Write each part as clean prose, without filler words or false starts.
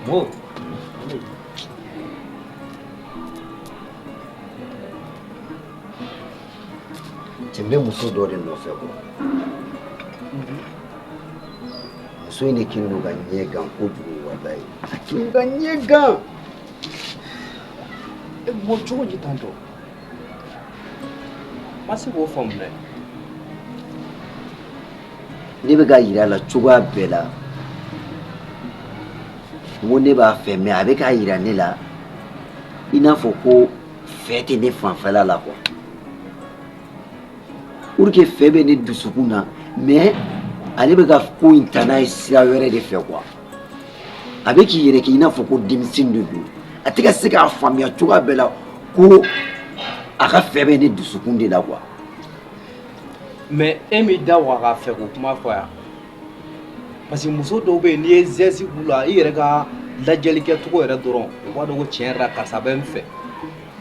Mo. Cɛ n bɛ muso dɔ de nɔfɛ quoi. Muso in de kɛlen don ka n ɲɛ gan kojugu walayi. A kɛlen don ka n ɲɛ gan. E bɔ cogo di tantɔ? Ma se k'o faamu dɛ. Ne bɛ k'a yira a la cogoya bɛɛ la n ko ne b'a fɛ mais a bɛ k'a yira ne la i n'a fɔ ko fɛ tɛ ne fanfɛla la quoi. Or que fɛ bɛ ne dusukun na mais ale bɛ ka ko in ta n'a ye sira wɛrɛ de fɛ quoi. A bɛ k'i yɛrɛ kɛ i n'a fɔ ko denmisɛnnin de don. A tɛ ka se k'a faamuya cogoya bɛɛ la ko a ka fɛ bɛ ne dusukun de la quoi. Mais e m'i da waga k'a fɛ k'o kuma fɔ yan. Parce que muso dɔw bɛ yen n'i ye geste k'u la i yɛrɛ ka lajɛli kɛcogo yɛrɛ dɔrɔn u b'a dɔn ko tiɲɛ yɛrɛ la karisa bɛ n fɛ.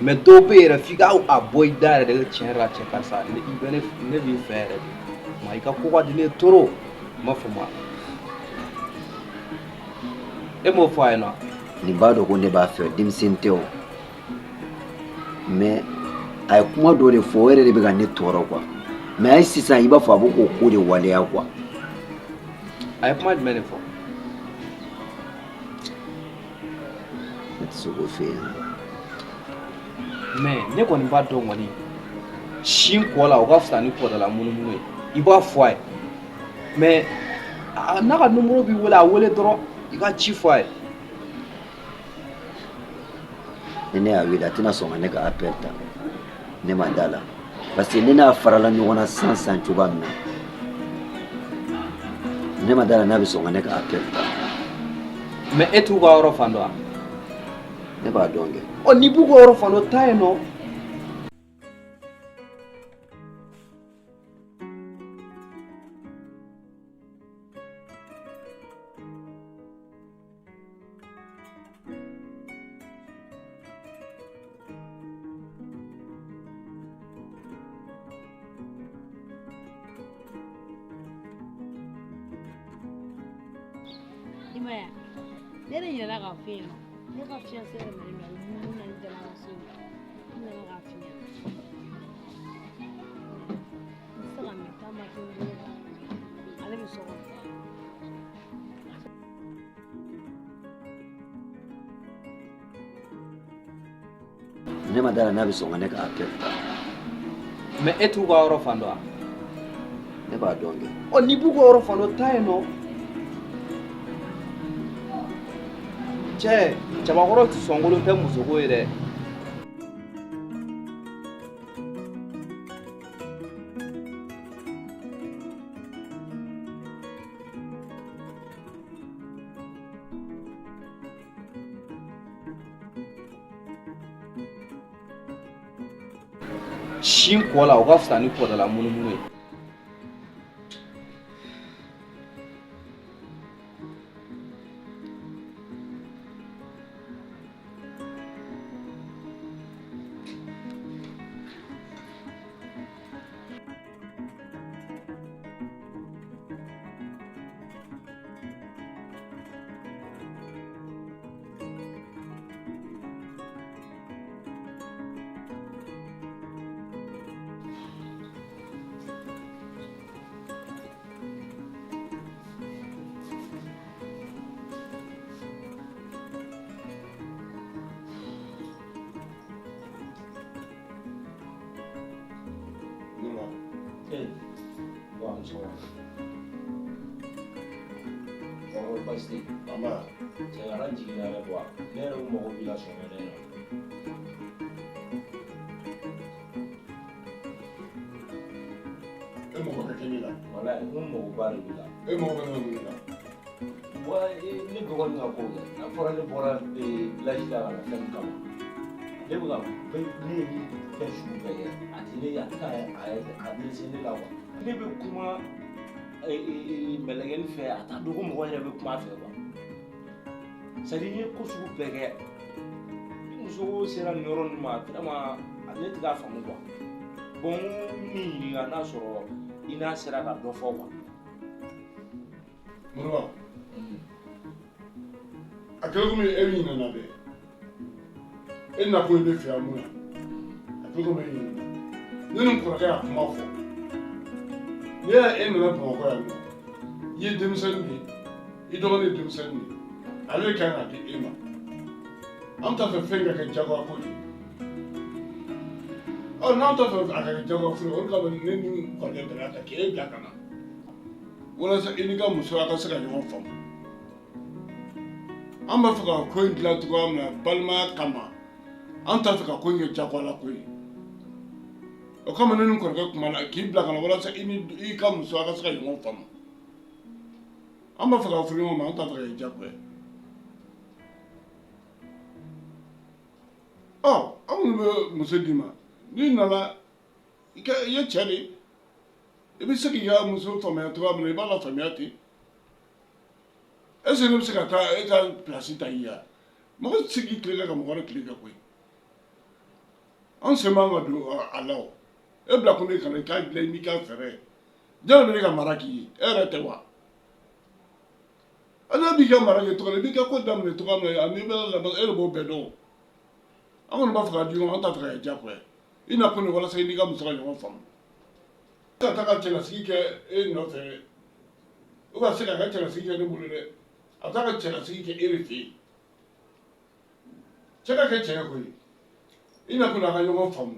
Mais dɔw bɛ yen yɛrɛ f'i ka a bɔ i da yɛrɛ de tiɲɛ yɛrɛ la cɛ karisa ne i bɛ ne ne b'i fɛ yɛrɛ de. Ma i ka ko ka di ne ye trop n m'a faamu wa. E m'o fɔ a ɲɛna. Nin b'a dɔn ko ne b'a fɛ denmisɛnnin tɛ o. Mais a ye kuma dɔ de fɔ o yɛrɛ de bɛ ka ne tɔɔrɔ quoi. Mais hali sisan i b'a fɔ a bɛ k'o ko de waleya quoi. A ye kuma jumɛn de fɔ? Ne tɛ se k'o f'e ɲɛna. Mais ne kɔni b'a dɔn kɔni sin kɔ la o ka fisa ni kɔdala munumunu ye i b'a fɔ a ye mais n'a ka numéro b'i wele a wele dɔrɔn i ka ci fɔ a ye. Ni ne y'a wele a tɛna sɔn ka ne ka appel ta ne ma da la parce que ne n'a farala ɲɔgɔn na san san cogoya min na ne ma da la n'a bɛ sɔn ka ne ka appel ta. Mais e t'u ka yɔrɔ fan dɔn wa? Ne b'a dɔn kɛ. Ɔ n'i b'u ka yɔrɔ fan dɔn taa yen nɔ. I ma ye wa ne yɛrɛ ɲinɛna k'a f'i ɲɛna ne ka fiancé yɛrɛ nalen don a bɛ munumunu na ni jama ka so n nana k'a f'i ɲɛna n tɛ se ka mɛn temps ma to n bolo ale bɛ so kɔnɔ. Ne ma da la n'a bɛ sɔn ka ne ka appel ta. Mais e t'u ka yɔrɔ fan dɔn wa? Ne b'a dɔn kɛ. Ɔ n'i b'u ka yɔrɔ fan dɔn taa yen nɔ. Cɛ cɛbakɔrɔ tɛ sɔnkolon tɛ musoko ye dɛ. Sin kɔ la o ka fisa ni kɔdala munumunu ye. Ne yɛrɛ mago b'i la sɔgɔmada in na. E mago ka kɛ ne la. Walayi n ko magoba de b'i la. E mago bɛ ne la. Wa ne dɔgɔnin ka ko kɛ n'a fɔra ne bɔra village la ka na fɛn min kama ne bɛ ka ne ye fɛn sugu bɛɛ kɛ a tɛ ne a tɛ ka a adressé ne la quoi. Ne bɛ kuma mɛlɛkɛnin fɛ a t'a dɔn ko mɔgɔ yɛrɛ bɛ kuma a fɛ quoi. C'est à dire n ye ko sugu bɛɛ kɛ ni muso sera nin yɔrɔ ninnu ma vraiment ne tɛ k'a faamu quoi. Bon n b'i ɲininka n'a sɔrɔ i n'a sera ka dɔ fɔ quoi. Moriba, a kɛra komi e ɲinɛna dɛ. E nakun ye ne fɛ yan mun na? A kɛra komi e ɲinɛna. Ne ni n kɔrɔkɛ y'a kuma fɔ. Ne y'a e nana Bamakɔ yan nɔ. I ye denmisɛnnin de ye. I dɔgɔnin ye denmisɛnnin de ye. Ale de kan ka di e ma. An t'a fɛ fɛn ka kɛ jagoya ko ye. Ɔ n'an t'a fɛ a ka kɛ jagoya ko ye, o de kama ne ni n kɔrɔkɛ bɛn'a kan k'e bila ka na. Walasa i n'i ka muso a ka se ka ɲɔgɔn faamu. An b'a fɛ ka ko in dilan cogoya min na balimaya kama, an t'a fɛ ka ko in kɛ jagoyala ko ye. O kama ne ni n kɔrɔkɛ kumana k'i bila ka na walasa i ni i ka muso a ka se ka ɲɔgɔn faamu. An b'a fɛ ka furu ɲɔgɔn ma, an t'a fɛ ka kɛ jagoya ye. Ɔ an kɔni bɛ muso d'i ma, n'i nana i ye cɛ de ye, i bɛ se k'i ka muso faamuya cogoya min na, i b'a lafaamuya ten. Est ce que ne bɛ se ka taa e ka place ta i ye wa? Mɔgɔ tɛ se k'i tile kɛ ka mɔgɔ wɛrɛ tile kɛ koyi. An sen man ka don a la o. E bila kun de ka na i k'a dilan i n'i ka fɛɛrɛ ye. Jɔn de bɛ ne ka mara k'i ye? E yɛrɛ tɛ wa? Ne b'i ka mara kɛ cogo min na, i b'i ka ko daminɛ cogoya min na, ani i bɛ laban, e de b'o bɛɛ dɔn o. An kɔni b'a fɛ ka di ɲɔgɔn ma, an t'a fɛ ka kɛ diyagoya ye. I nakun de walasa i n'i ka muso ka ɲɔgɔn faamu. Ka taa ka cɛlasigi kɛ e nɔfɛ, o ka se k'a ka cɛlasigi kɛ ne bolo dɛ. A bɛ taa ka cɛlasigi kɛ e de fɛ yen. Cɛ ka kɛ cɛ ye koyi. I nakun de a ka ɲɔgɔn faamu.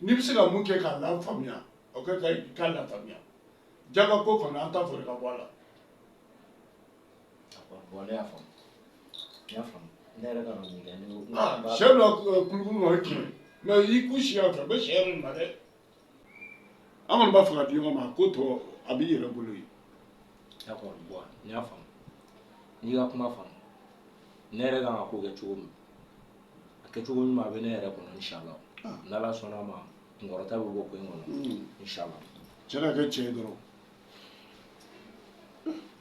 N'i bɛ se ka mun kɛ k'a lafaamuya, o kɛ k'a lafaamuya. Jagoya ko kɔni an t'a fɛ o de ka bɔ a la. D'accord, bon ne y'a faamu. N y'a faamu. Ne yɛrɛ kan ka mun kɛ? Ne ko sɛ bila kulukulu kɔnɔ tiɲɛ. Mais i k'u si yan fɛ, n bɛ sɛ yɛrɛ ma dɛ. An kɔni b'a fɛ ka di ɲɔgɔn ma, ko tɔ a b'i yɛrɛ bolo yen. D'accord, bon n y'a faamu. N'i ka kuma faamu, ne yɛrɛ kan ka ko kɛ cogo min, a kɛcogo ɲuman a bɛ ne yɛrɛ kɔnɔ inshallah. N'Ala sɔnna a ma, kunkɔrɔta bɛ bɔ ko in kɔnɔ inshallah. Cɛ ka kɛ cɛ ye dɔrɔn.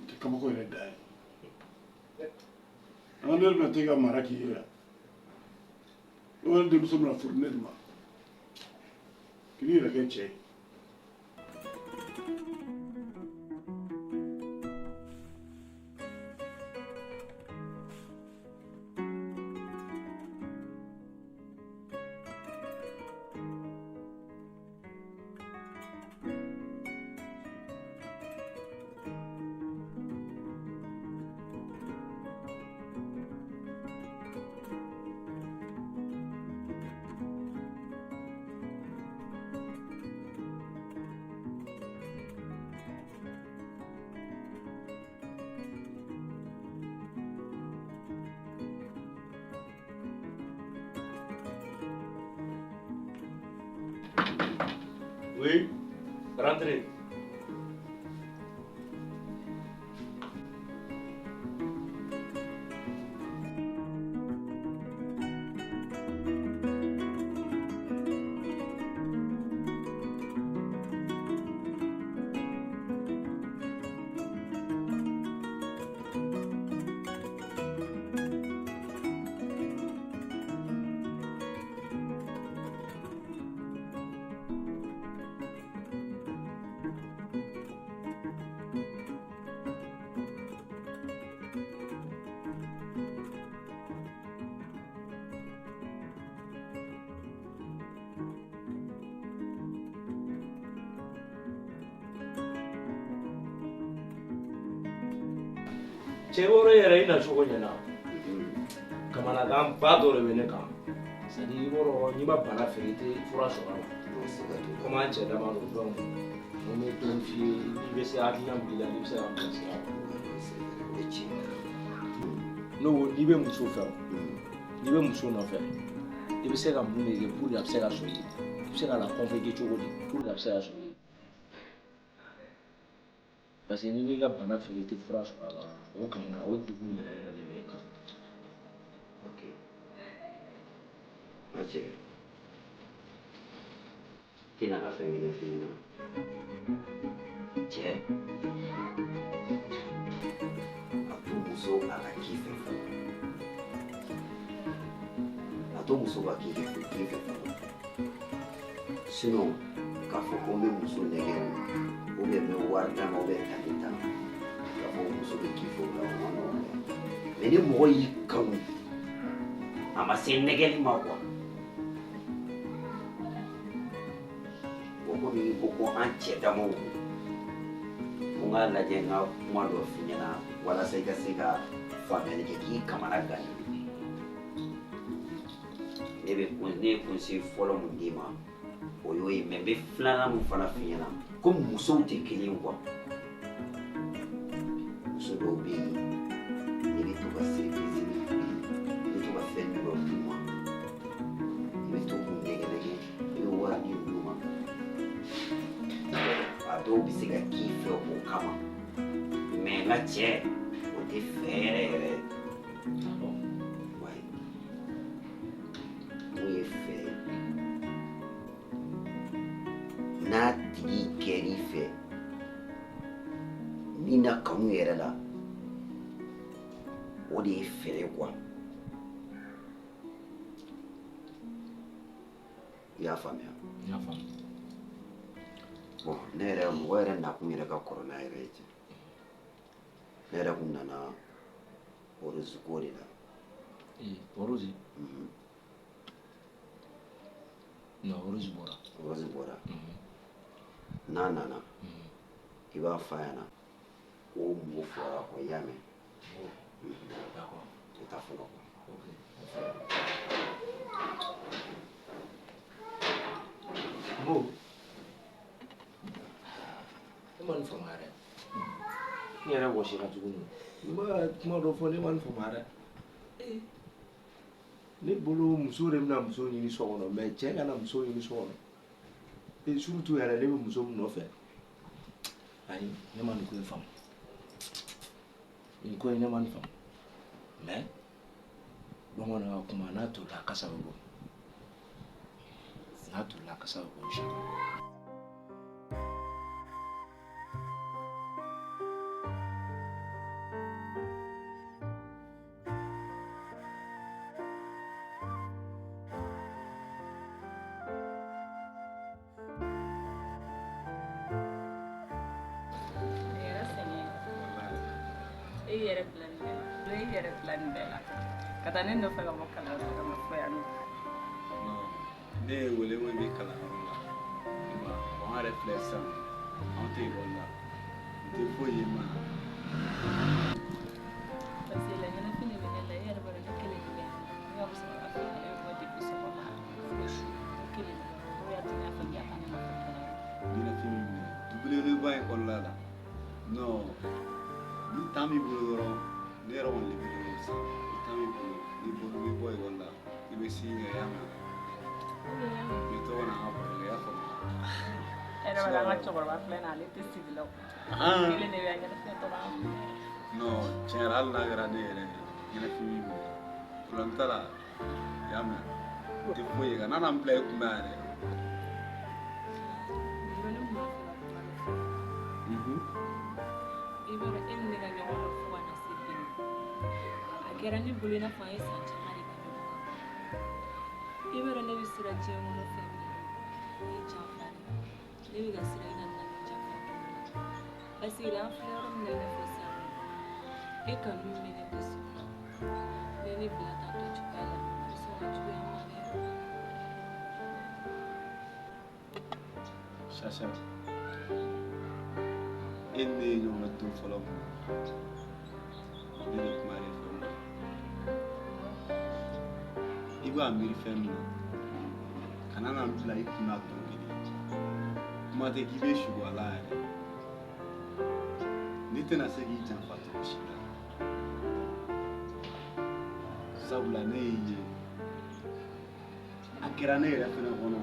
Tɛ kabako yɛrɛ dan ye. An ne bɛna t'e ka mara k'i ye yan. Ne denmuso bɛna furu ne de ma. K'i yɛrɛ kɛ cɛ ye. Oui, rentrez. Cɛ wɔɔrɔ yɛrɛ i nacogo ɲɛna. Kamanagan ba dɔ de bɛ ne kan. C'est à dire i b'a dɔn n'i ma bana feere i tɛ fura sɔrɔ a la. Komi an cɛ dama don donc n bɛ dɔɔnin f'i ye n'i bɛ se hakilina min b'i la n'i bɛ se ka n bilasira. Ne ko n'i bɛ muso fɛ n'i bɛ muso nɔfɛ i bɛ se ka mun de kɛ pour que a bɛ se ka sɔn i ye, i bɛ se k'a la convaincre cogo di pour que a bɛ se ka sɔn i ye. Parce que n'i b'i ka bana feere i tɛ fura sɔrɔ a la, o kamana o degun yɛrɛ yɛrɛ de bɛ e kan. Ok. N cɛ. Tɛna ka fɛn kelen f'i ɲɛna. Cɛ. A to muso a ka k'i fɛ fɔlɔ. A to muso ka k'i fɛ fɔlɔ. Sinon k'a fɔ ko n bɛ muso nɛgɛ o, ou bien n bɛ wari d'a ma, ou bien tan ni tan, k'a fɔ muso bɛ k'i fɛ o la, o ma nɔgɔn dɛ. Mais ni mɔgɔ y'i kanu a ma se nɛgɛli ma quoi. Bon komi i ko ko an cɛ damaw ko n k'a lajɛ n ka kuma dɔ f'i ɲɛna walasa i ka se ka faamuyali kɛ k'i kamana gan. Ne ye conseil fɔlɔ mun d'i ma o y'o ye, mais n bɛ filanan mun fana f'i ɲɛna ko musow tɛ kelen ye quoi. Muso dɔw bɛ yen i bɛ to ka surprise i bɛ to ka fɛn dɔ d'u ma, i bɛ to k'u nɛgɛ nɛgɛ, i bɛ wari di d'u ma. A dɔw bɛ se ka k'i fɛ o kama, mais n ka cɛ o tɛ fɛ yɛrɛ yɛrɛ. Mun ye fɛ ye? N'a tigi kɛr'i fɛ ni na kanu yɛrɛ la, o de ye fɛ ye quoi. I y'a faamuya? N y'a faamu. Bon, ne yɛrɛ mɔgɔ yɛrɛ nakun yɛrɛ ka kɔrɔ n'a yɛrɛ ye cɛ. Ne yɛrɛ kun nana Rose ko de la. Ee, Rose? Non, Rose bɔra. Rose bɔra. N'a nana, i b'a f'a ɲɛna ko mɔgɔ fɔra kɔ, i y'a mɛn? D'accord. I t'a fɔlɔ quoi. Ok. Mo, ne ma nin faamuya dɛ. Ne yɛrɛ wɔsira tuguni. N b'a kuma dɔ fɔ, ne ma nin faamuya dɛ. Ne bolo muso de bɛna muso ɲini so kɔnɔ, mais cɛ kana muso ɲini so kɔnɔ. Et surtout yɛrɛ ne bɛ muso min nɔfɛ. Ayi, ne ma nin ko in faamu. Nin ko in ne ma nin faamu. Mais bamananw ka kuma n'a tolila a kasa bɛ bɔ. N'a tolila a kasa bɛ bɔ inchallah. E yɛrɛ bila nin bɛɛ la. E yɛrɛ bila nin bɛɛ la. Ka taa ne nɔfɛ ka bɔ kalanyɔrɔ la ka na fɔ yan nɔ. Ne ye wele ko i bɛ kalanyɔrɔ la. Bon, an yɛrɛ filɛ sisan, anw tɛ ekɔli la. N tɛ foyi ye ma. Parce que la ɲɛnafin de bɛ ne la, e yɛrɛ b'a dɔn ne kelen de bɛ yan. Ne ka musokɔrɔba filɛ nin ye, ne bɛ bɔ depuis sɔgɔma fo su. Ne kelen de bɛ yan. O de y'a to ne y'a fɔ k'i ka taa ne nɔfɛ kalanyɔrɔ la. Ɲɛnafin b'i minɛ. Du belebeleba in kɔnɔna la. Non. Ni temps b'i bolo dɔrɔn, ne yɛrɛ kɔni libéré don sisan. Ni temps b'i bolo, n'i bɔra i bɛ bɔ ekɔli la, i bɛ sigi kɛ, i y'a mɛn? I bɛ to ka na an ka baro kɛ, i y'a faamu? E yɛrɛ b'a dɔn an ka cɛkɔrɔba filɛ nin ye, ale tɛ sigi la o. Kelen de bɛ yan, ɲɛnafin tɔ b'an minɛ. Non, tiɲɛ yɛrɛ hali n'a kɛra ne yɛrɛ ye, ɲɛnafin b'i minɛ. Problème t'a la, i y'a mɛn? N tɛ foyi ye, kana na n bila i kunna yɛrɛ. Ne tun b'a fɛ ka kuma dɔ fɔ. I b'a dɔn e ni ne ka ɲɔgɔn dɔn fo ka na se bi ma. A kɛra ne bolo i n'a fɔ an ye san caman de kɛ ɲɔgɔn kan. I b'a dɔn ne bɛ siran diɲɛ kɔnɔ fɛn min na, o ye janfa de ye. Ne bɛ ka siran i kana na ne janfa don dɔ la. Parce que an filɛ yɔrɔ min na i n'a fɔ sisan, e kanu min bɛ ne dusukun na, ne ne bila tan tɔ cogoya la, a bɛ sɔn ka juguya n ma dɛ. Chacha, e ni ne ye ɲɔgɔn dɔn fɔlɔ mun na, ne bɛ kuma de fɛ o la. I b'a miiri fɛn min na, kana na n bila i kunna don kelen. Kuma tɛ k'i bɛ sugo a la yɛrɛ. Ne tɛna se k'i janfa cogo si la. Sabula ne y'i ye, a kɛra ne yɛrɛ fɛnɛ kɔnɔ.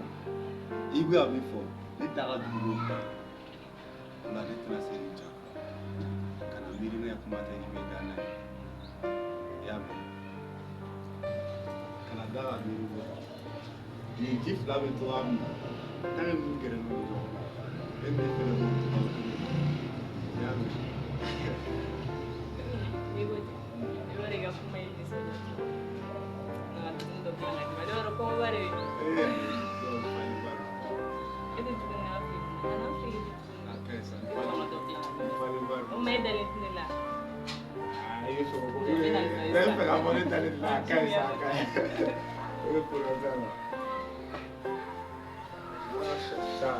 I bɛ ka min fɔ, ne da ka jugu n'o bɛɛ ye. O la ne tɛna se k'i janfa. Kana miiri ne kuma tɛ k'i bɛ da n'a ye. I y'a mɛn? Kana da ka miiri bɔ. Nin ji fila bɛ cogoya min na, tant que ninnu gɛrɛlen don ɲɔgɔn na, e ni ne fɛnɛ b'o cogoya kelen na. I y'a mɛn? I ko ten. I b'a dɔn i ka kuma ye nisɔndiya. Nka ka dumuni dɔ dilan ka d'i ma. Ne b'a dɔn kɔngɔba de bɛ. Ee, non, faliba don. E tɛ dumuni kɛ an fɛ yen nɔ. Ka n'an fɛ yen i tɛ dumuni A kɛ. ka ɲi sa. I bɛ kɔngɔ dɔ dilan ka d'i ma. Faliba don. O ma e dalen tɛ ne la. Aa, i ye sɔrɔ ko Ne bɛ na nin E fɛ ka bɔ ne dalen de la, a ka ɲi sa, a ka ɲi. O de problème t'a la. Voilà, c'est ça.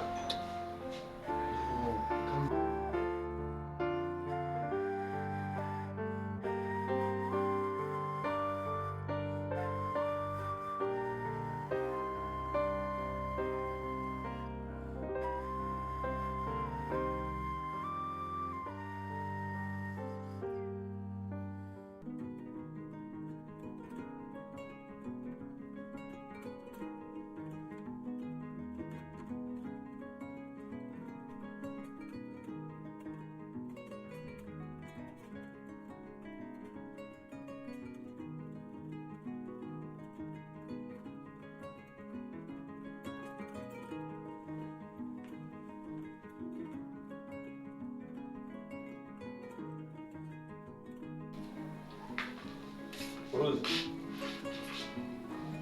Rose,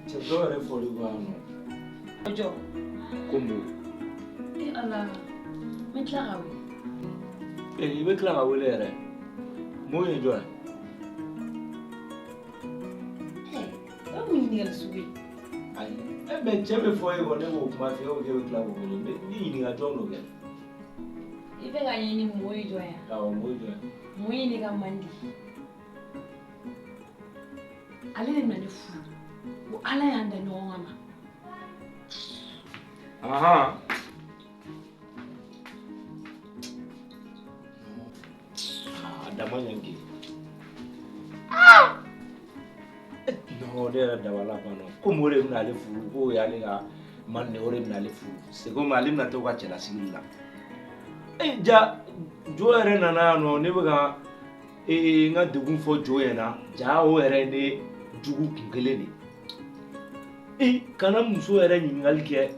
cɛ dɔw yɛrɛ fɔli ko yan nɔ. Jɔ. Ko mun? E Ala, n bɛ tila ka wele. Ee, i bɛ tila ka wele yɛrɛ. Mun ye jɔn ye? Ee, o ye mun ɲininkali sugu ye? Ayi, e mɛ cɛ bɛ fɔ e kɔ, ne b'o kuma f'i ye, e ko k'e bɛ tila k'o wele. N bɛ n'i ɲininka jɔn don kɛ? I bɛ ka ɲini mun ye jɔn ye? Awɔ, mun ye jɔn ye? Mun ye ne ka man di? Ale de bɛna ne furu ko Ala y'an da ɲɔgɔn kama. Ahan. A dama ɲangi. Non, ne yɛrɛ dabala banna. Ko mun de bɛna ale furu, k'o y'ale ka man de, o de bɛna ale furu. C'est comme ale bɛna t'o ka cɛlasigi la. E ja, jo yɛrɛ nana yan nɔ, ne bɛ ka n ka degun fɔ jo ɲɛna, ja o yɛrɛ ye ne jugu kun kelen de. E kana muso yɛrɛ ɲininkali kɛ,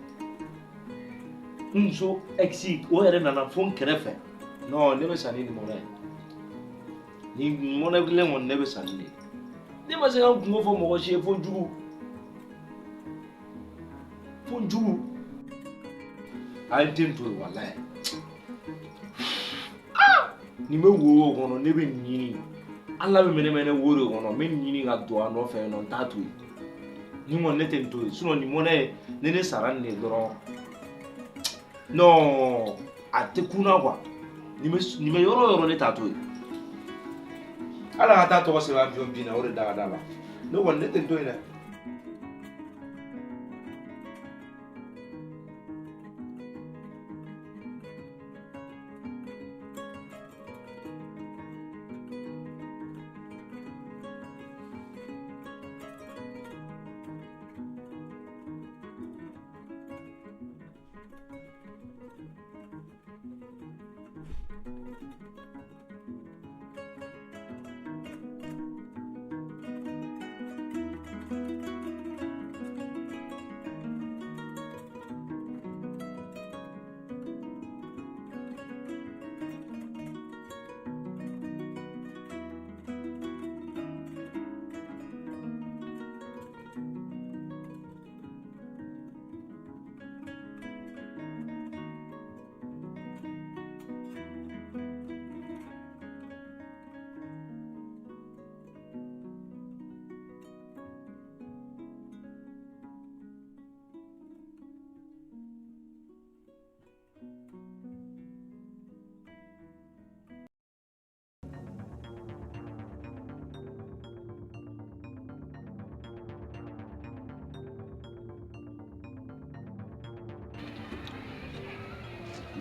n muso ex o yɛrɛ nana fo n kɛrɛfɛ. Non, ne bɛ sa ni nin mɔnɛ ye. Nin mɔnɛ kelen kɔni ne bɛ sa ni nin ye. Ne ma se ka n kungo fɔ mɔgɔ si ye fo n jugu. Fo n jugu. A ye n den to yen walayi. Nin bɛ wo kɔnɔ, ne bɛ nin ɲini. Ala bɛ minɛ ne wo de kɔnɔ, n bɛ nin ɲini ka don a nɔfɛ yen nɔ, n t'a to yen. Nin kɔni ne tɛ nin to yen, sinon nin mɔnɛ ye ni ne sara nin de dɔrɔn. Non, a tɛ kunna quoi. Nin bɛ yɔrɔ o yɔrɔ ne t'a to yen. Hali an ka taa tɔgɔ sɛbɛn avion bin na, o de da ka d'a la. Ne kɔni ne tɛ nin to yen dɛ.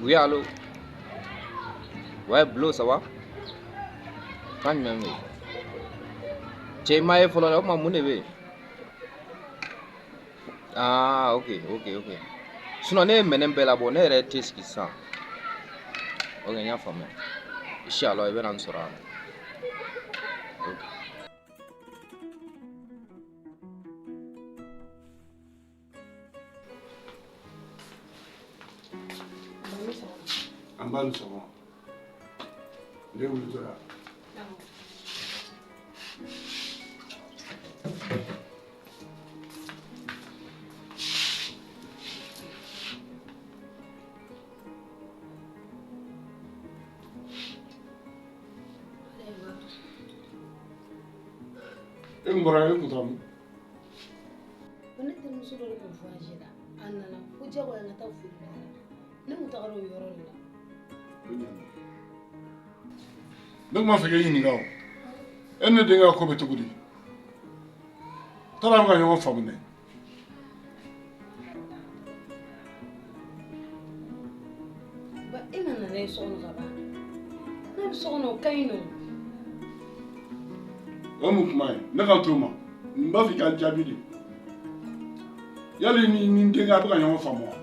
Oui, allô? Ouais, Blo, ça va? Kan jumɛn bɛ yen? Cɛ i ma ye fɔlɔ dɛ, o tuma mun de bɛ yen? Ah, ok, ok, ok. Sinon ne ye minɛn bɛɛ labɔ, ne yɛrɛ tɛ sigi sisan. Ok, n y'a faamuya. Inshallah, i bɛna n sɔrɔ yan. Ok. An b'a ni sɔgɔma. Ne wulitɔla. E kun bɔra, e kun taara min? Ko ne terimuso dɔ de kun voyage la, a nana ko diyagoya n ka taa foli bila la. Ne kun tagara o yɔrɔ de la. Ne kun b'a fɛ k'e ɲininka o. E ni ne denkɛ ka ko bɛ cogo di? Taara an bɛ ka ɲɔgɔn faamu dɛ. Ba e ma na n'a ye so kɔnɔ ka ban. N'a bɛ so kɔnɔ o ka ɲi nɔ. O ye mun kuma ye? Ne ka t'o ma. N b'a fɛ i ka jaabi de. Yali ni n denkɛ a bɛ ka ɲɔgɔn faamu wa?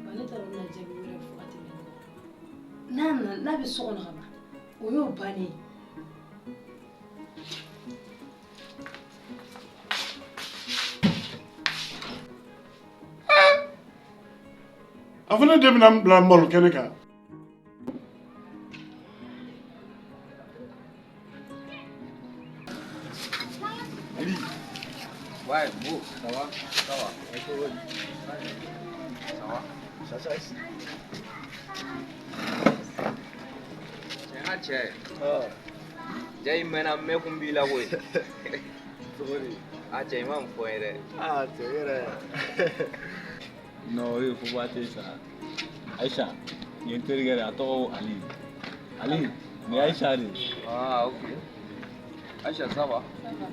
Ba ne t'a dɔn n bɛna jaabi wɛrɛ fɔ ka tɛmɛ nin kan. N'a nana n'a bɛ so kɔnɔ ka ban o y'o bannen ye. A fana de bɛna n bila malo kɛnɛ kan. Ali. Ouais, bon, ça va, ça va. Ça va. Ça, ça. Cɛ n ka cɛ. Ja i mɛnna mɛn kun b'i la koyi. Cogo di? A cɛ i ma nin fɔ n ye dɛ. Aa cɛ yɛrɛ. Non, o ye foba tɛ sa. Aïcha, nin ye n terikɛ de ye, a tɔgɔ ko Ali. Ali, nin ye Aïcha de ye. Ah, ok. Aïcha, ça va? Ça va.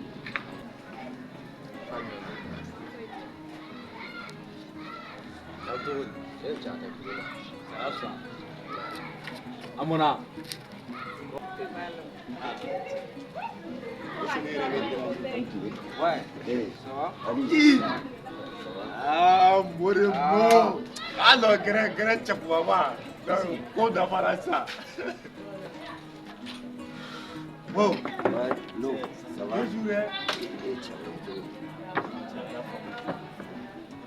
Aw cogo di? E cɛ a tɛ tile la. Ça va. A mɔnna. Ouais. Ça va? Ali. Ah, Mo. Ah non, gɛrɛ cɛkumaba. Donc, ko dafara sisan. Bon. Ouais, lo, ça va? Bonjour. Hein. E cɛ cogo di?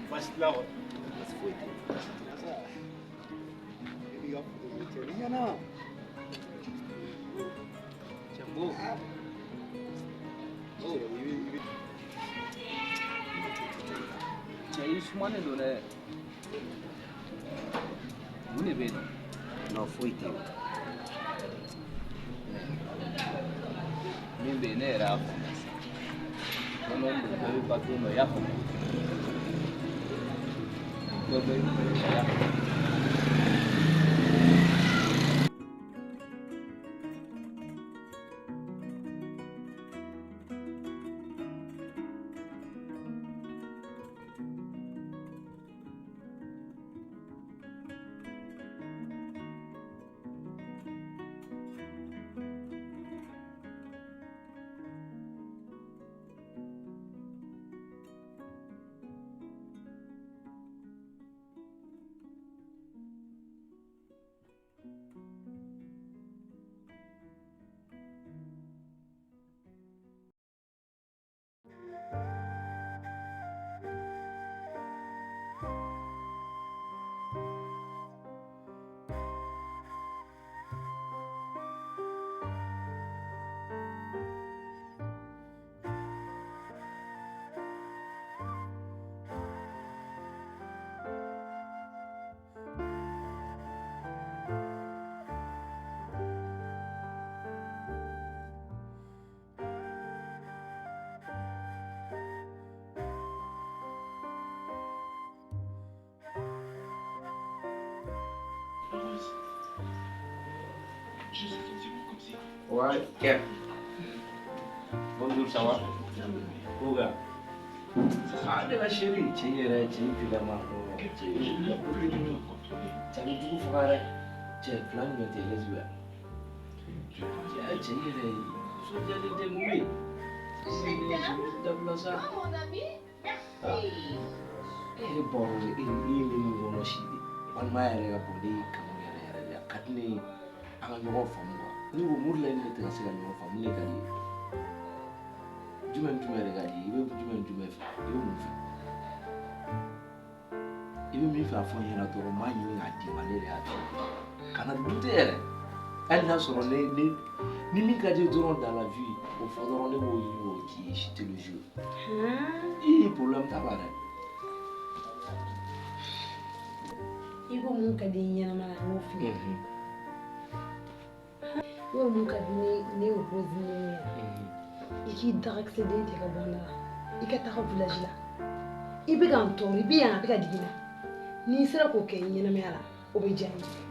Baasi t'i la kɔni? Baasi foyi tɛ. E n'i ka foto ko cɛ ni ɲɛna. Cɛ Mo. Cɛ i bɛ Cɛ i sumanen don dɛ. Mun de bɛ yen nɔ? Non, foyi tɛ yen. Min bɛ yen ne yɛrɛ y'a faamuya sisan. Don dɔ don bɛɛ bɛ ban don dɔ i y'a faamu. Dɔ bɛ i y'a faamu. Ouais, Kev. Bonjour, ça va? Koga. Ah, ne ka chérie, cɛ yɛrɛ cɛ filama cɛ cɛ bɛ jugu faga dɛ. Cɛ fila ɲɔgɔn tɛ lesbiya. Cɛ yɛrɛ nisɔndiyalen tɛ mun bɛ yen? Dabila sa. E yɛrɛ baro e ye min kɔnɔ si de. Balimaya yɛrɛ ka bon ne ye kanu yɛrɛ yɛrɛ de. A ka di ne ye an ka ɲɔgɔn faamu quoi. Ne ko mun de la ne tɛ ka se ka ɲɔgɔn faamu ne ka di ye? Jumɛn ni jumɛn yɛrɛ ka di ye? I bɛ jumɛn ni jumɛn fɛ? I bɛ mun fɛ? I bɛ min fɛ a fɔ n ɲɛna dɔrɔn n b'a ɲini k'a d'i ma ne de y'a f'i ye. Kana dute yɛrɛ. Hali n'a sɔrɔ ne ni min ka di ye dɔrɔn dans la vie o fɔ dɔrɔn ne b'o ɲini k'o k'i ye je te le jure. Ii problème t'a la dɛ. I ko mun ka di n ɲɛnama la n y'o f'i ye. Yɔrɔ mun ka di ne ne Rose ni ye, i k'i dagakisɛ den cɛ ka bɔ n da la, i ka taga village la. I bɛ ka n tɔɔrɔ, i bɛ yan, a bɛ ka digi n na. N'i sera k'o kɛ ɲɛnamaya la, o bɛ diya n ye.